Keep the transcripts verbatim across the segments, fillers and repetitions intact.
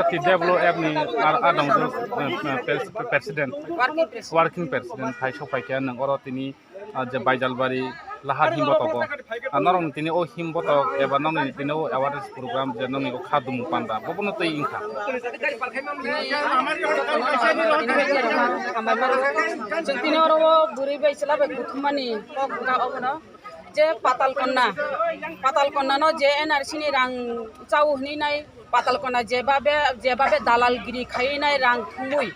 T W F ni ar, ar dong, eh, eh, pres-, president, working president. Working president, hai sok pai khe nang oro tini, ah, je Baijalbari lahar himbotogo. Ah, norok ni tini o himbotok eba norok ni tini o awareness program je norok ni o kha dumung panda, bo bono tei wngkha. Chwng tini oro o bwrwi bai chwla bai kuthumani kok wngkha obono. Je Patal Konna, Patal Konna no je N R C ni rang chao hwnwi nai, Patal Konna jebabe, jebabe dalalgiri khaiwi nai rang thumwi,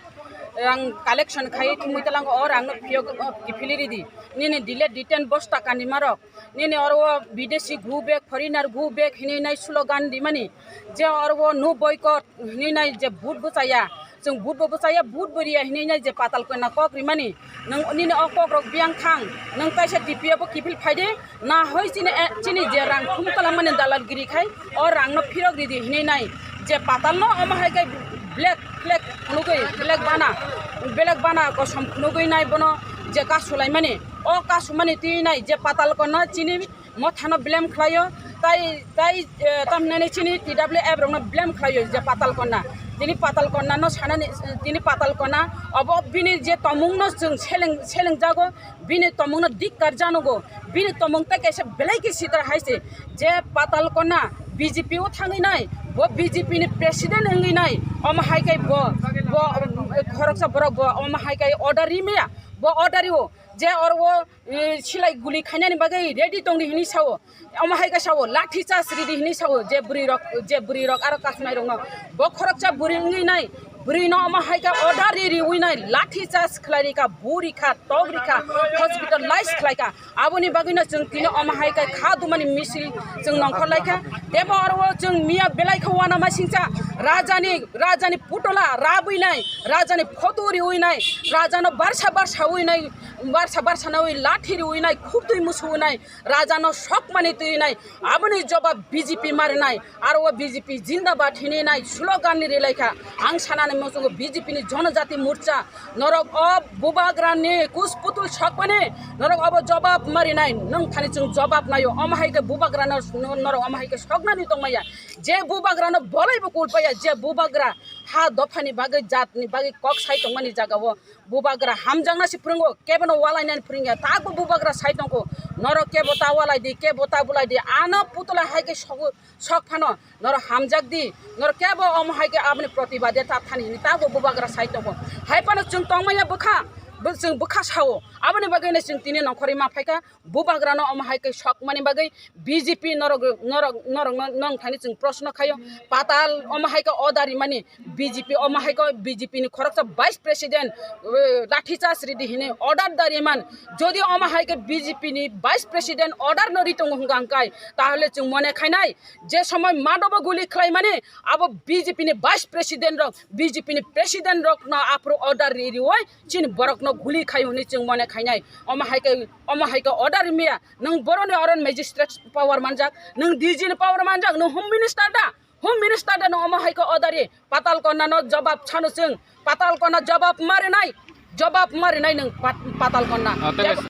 rang collection khaiwi thumwi talango o rang no phiyok, o kiphilwi ridi. Nini dile diten bosta kanima rok, nini oro o bidesi go back, foreigner go back hwnwi nai slogan rimani, je oro o no boycott hwnwi nai je vote bwchaya, chwng vote bo bwchaya, vote bo riya hwnwi nai je Patal Konna kok rimani, nwng nini o kok rok biyang thang, nwng kaisa T P F o kiphil phaidi, na hoi chini, eh, chini je rang khum kalamani dalalgiri khai, o rang no phirok ridi hwnwi nai, je Patal no omo hai khe black flag phunugwi, black bana, black bana kosom phunugwi nai bono je kasulaimani, o kasumani twi nai je Patal Konna chini mothano blame khlaio, tai, tai, eh, tamhinani chini T W F rokno blame khlaio je Patal Konna. Tini Patal Konna no sanani, tini Patal Konna obo bini je tomung no chwng seleng, seleng jago, bini tomung no dikkar janogo, bini tomung tai kaisa belai khe sitra hai se je Patal Konna B J P o thangwi nai, bo B J P ni president wngwi nai, omo hai khe bo, bo, eh, khoroksa borok bo omo hai khe order rimaya, bo order rio je oro o eh, silai guli khainani bagwi ready tongdi hinwi sao. Omo hai khe sao, lathi charge ridi hinwi sao, je bwrwi rok, je bwrwi rok aro kasumai rokno. Bo khoroksa bwrwi wngwi nai, bwrwi no omo hai khe order ri riwi nai, lathi charge khlai rikha, bu rikha, tok rikha, hospitalize khlaikha. Aboni bagwino chwng tini omo hai khe kha dumani misil chwng nongkhor laikha. Tebo oro o chwng miya belai khe uanama singcha, rajani, rajani putola rabwi nai, rajani photo riwi nai, rajano barsa barsa wi nai, barsa barsa nawi lathi riwi nai, khubtwi musuwi nai, rajano sokmani twi nai, aboni jobab B J P marinai, aro o B J P jindabad hinwi nai slogan ni rilaikha. Ang sanani muchungo B J P ni Jonojati Morcha, norok o bubagrani kus putul sokmani, norok obo jobab marinai, nwng thani chwng jobab naio, omo hai khe bubagrano norok omo hai khe soknani tongmaya, je bubagrano bolaibo kulpaya, je bubagra ha dophani bagwi, jatni bagwi kok sai tongmani jagao, bubagra hamjakna se phwrwngo, kebono walainani phwrwngya, tabo bubagra sai tongkho, norok kebo ta walai di, kebo ta bulai di, ano putula hai khe sogo, sok phano, norok hamjak di, norok kebo omo hai khe aboni protibade ta thani hini tabo bubagra sai tongkho. Hai phano chwng tongmaya bwkha, bo-, chwng bwkha sao, aboni bagwino chwng tini nongkhorwi ma phaikha, bubagrano omo hai khe sokmani bagwi B J P norok, norok, norok no, nong thani chwng proshno khaio, Patal omo hai khe order rimani, B J P omo hai khe B J P ni khoroksa vice president, eh, lathi charge ridi hini order da riman. Jodi omo hai khe B J P ni vice president order no ri tongo hwnka hwnkhe, tahole chwng mone khainai je somoi madobo guli khlaimani abo B J P ni vice president rok, B J P ni president rok no aphuru order ri riwi chini borok no guli khai hwnwi chwng mone khainai. Omo hai khe, omo hai khe order rimya, nwng boroni oron magistrate power manjak, nwng D G ni power manjak, nwng home minister da? Home minister da nwng omo hai khe order ri? Patal Konna no jobab sano chwng. Patal Konna jobab marinai. Jobab marinai nwng Pat-, Patal Konna. Ah, tei Jab-,